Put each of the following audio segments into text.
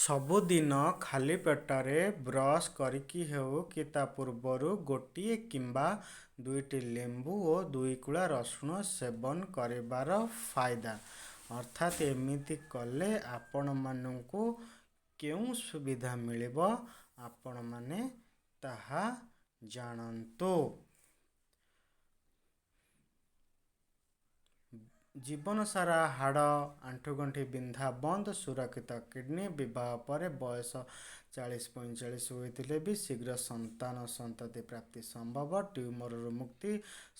ସବୁଦିନ ଖାଲି ପେଟରେ ବ୍ରସ୍ କରିକି ହେଉ କି ତା ପୂର୍ବରୁ ଗୋଟିଏ କିମ୍ବା ଦୁଇଟି ଲେମ୍ବୁ ଓ 2 କୁଳା ରସୁଣ ସେବନ କରିବାର ଫାଇଦା, ଅର୍ଥାତ୍ ଏମିତି କଲେ ଆପଣମାନଙ୍କୁ କେଉଁ ସୁବିଧା ମିଳିବ, ଆପଣମାନେ ତାହା ଜାଣନ୍ତୁ। ଜୀବନସାରା ହାଡ଼ ଆଣ୍ଠୁଗଣ୍ଠି ବିନ୍ଧା ବନ୍ଦ, ସୁରକ୍ଷିତ କିଡ଼ନୀ, ବିବାହ ପରେ ବୟସ 40-45 ହୋଇଥିଲେ ବି ଶୀଘ୍ର ସନ୍ତାନ ସନ୍ତତି ପ୍ରାପ୍ତି ସମ୍ଭବ, ଟ୍ୟୁମରରୁ ମୁକ୍ତି,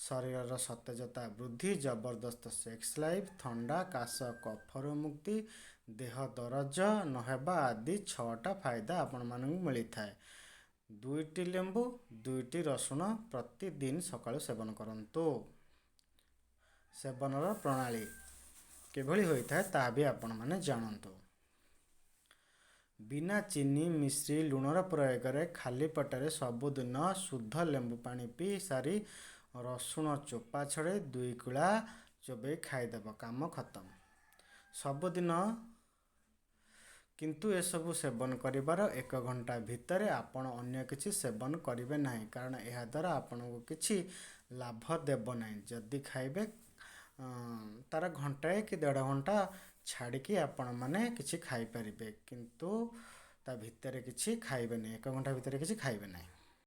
ଶରୀରର ସତେଜତା ବୃଦ୍ଧି, ଜବରଦସ୍ତ ସେକ୍ସ ଲାଇଫ୍, ଥଣ୍ଡା କାଶ କଫରୁ ମୁକ୍ତି, ଦେହ ଦରଜ ନହେବା ଆଦି 6ଟା ଫାଇଦା ଆପଣମାନଙ୍କୁ ମିଳିଥାଏ। 2ଟି ଲେମ୍ବୁ 2ଟି ରସୁଣ ପ୍ରତିଦିନ ସକାଳୁ ସେବନ କରନ୍ତୁ। ସେବନର ପ୍ରଣାଳୀ କିଭଳି ହୋଇଥାଏ ତାହା ବି ଆପଣମାନେ ଜାଣନ୍ତୁ। ବିନା ଚିନି, ମିଶ୍ରି, ଲୁଣର ପ୍ରୟୋଗରେ ଖାଲି ପେଟରେ ସବୁଦିନ ଶୁଦ୍ଧ ଲେମ୍ବୁ ପାଣି ପିଇ ସାରି ରସୁଣ ଚୋପା ଛଡ଼େଇ 2 କୁଳା ଚୋବେଇ ଖାଇଦେବ, କାମ ଖତମ। ସବୁଦିନ କିନ୍ତୁ ଏସବୁ ସେବନ କରିବାର 1 ଘଣ୍ଟା ଭିତରେ ଆପଣ ଅନ୍ୟ କିଛି ସେବନ କରିବେ ନାହିଁ, କାରଣ ଏହାଦ୍ୱାରା ଆପଣଙ୍କୁ କିଛି ଲାଭ ଦେବ ନାହିଁ। ଯଦି ଖାଇବେ ତା'ର ଘଣ୍ଟାଏ କି ଦେଢ଼ ଘଣ୍ଟା ଛାଡ଼ିକି ଆପଣମାନେ କିଛି ଖାଇପାରିବେ, କିନ୍ତୁ ତା ଭିତରେ କିଛି ଖାଇବେନି, 1 ଘଣ୍ଟା ଭିତରେ କିଛି ଖାଇବେ ନାହିଁ।